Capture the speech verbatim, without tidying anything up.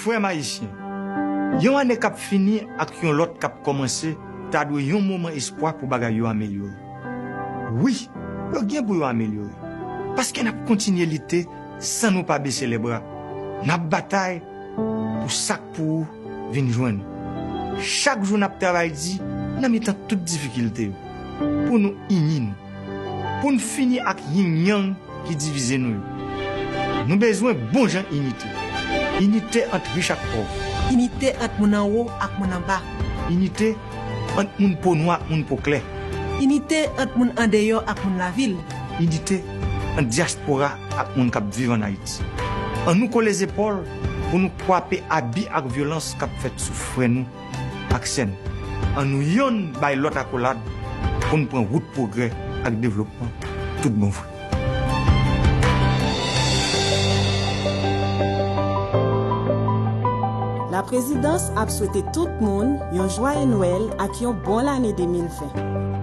Frè m ayisyen, yon ane k ap fini ak yon lòt k ap kòmanse ta dwe yon moman espwa pou bagay yo amelyore. Wi, yo gen pou yo amelyore. Paske n ap kontinye lite san nou pa bese lèbra. N ap batay pou sa k pou ou vin jwenn ou. Chak jou n ap travay di nan mitan tout difikilte yo, pou nou ini nou, pou n fini ak yin yang ki divize nou yo. Nou bezwen bon jan inite. Inite ant rich ak pòv. Inite ant moun anwo ak moun anba. Inite ant moun po nwa ak moun po klè. Inite ant moun andeyò ak moun lavil. Inite ant dyaspora ak moun k ap viv ann Ayiti. Annou kole zepòl pou nou kwape abi ak vyolans k ap fèt sou frè nou ak sè n. Annou yonn bay lòt akolad pou n pran wout pwogrè ak devlopman tout bon vre. Laprezidans ap swete tout moun yon jwaye Nwèl ak yon bon lane de mil ven.